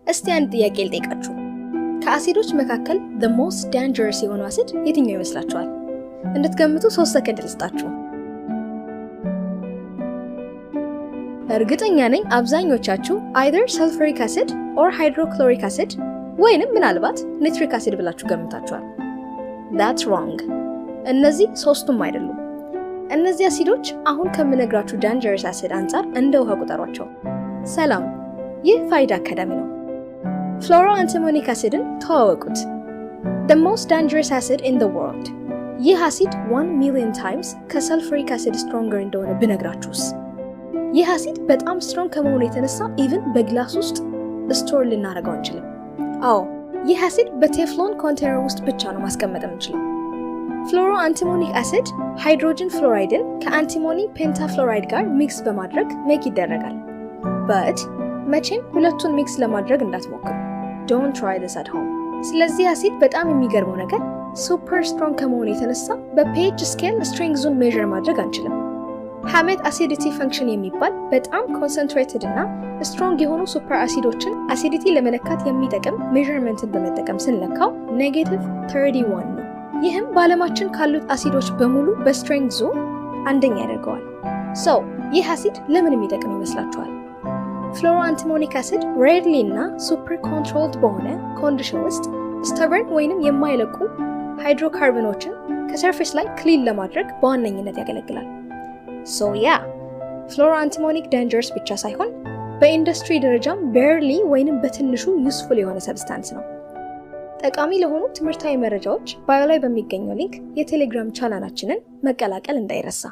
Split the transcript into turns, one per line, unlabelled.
እስቲ አንድ ጥያቄ ልጠይቃችሁ። ከአሲዶች መካከል the most dangerous የሆነው አሲድ የትኛው ይመስላችኋል? እንድትገምቱ 3 ሰከንድ ልስጣችሁ። እርግጠኛ ነኝ አብዛኞቻችሁ either sulfuric acid or hydrochloric acid ወይንም ምናልባት nitric acid ብላችሁ ገምታችኋል። That's wrong። እነዚህ ሶስቱም አይደሉም። እነዚህ አሲዶች አሁን ከምነግራችሁ dangerous acid አንጻር እንደ ውሃ ቁጠሯቸው። ሰላም፣ ይህ ፋይዳ አካዳሚ ነው። Fluoroantimonic acid ን ተዋወቁት። The most dangerous acid in the world። ይህ አሲድ 1 million times ከ sulfuric acid stronger እንደሆነ ብነግራችሁስ? ይህ አሲድ በጣም strong ከመሆኑ የተነሳ even በ glass ውስጥ store ልናደርገው አንችልም። አዎ፣ ይህ አሲድ በ Teflon container ውስጥ ብቻ ነው ማስቀመጥ የምንችለው። Fluoroantimonic acid hydrogen fluoride ን ከ antimony pentafluoride ጋር mix በማድረግ make ይደረጋል። But መቼም ሁለቱን mix ለማድረግ እንዳትሞክሩ። Don't try this at home። ስለዚህ አሲድ በጣም የሚገርመው ነገር super strong ከመሆኑ የተነሳ በ pH scale strength ኡን measure ማድረግ አንችልም። Hammett acidity function የሚባል በጣም concentrated እና strong የሆኑ super አሲዶችን acidity ለመለካት የሚጠቅም measurement ን በመጠቀም ስንለካው negative 31 ነው። ይህም በዓለማችን ካሉት አሲዶች በሙሉ በ strength ኡ አንደኛ ያደርገዋል። So ይህ አሲድ ለምን የሚጠቅም ይመስላችኋል? Fluoroantimonic acid rarely እና super controlled በሆነ condition ውስጥ stubborn ወይንም የማይለቁ hydrocarbon ኦችን ከ surface ላይ clean ለማድረግ በዋነኝነት ያገለግላል። So yeah, fluoroantimonic dangerous ብቻ ሳይሆን በኢንዱስትሪ ደረጃም barely ወይንም በትንሹ useful የሆነ substance ነው። ጠቃሚ ለሆኑ ትምህርታዊ መረጃዎች bio ላይ በሚገኘው link የቴሌግራም ቻናላችንን መቀላቀል እንዳይረሳ።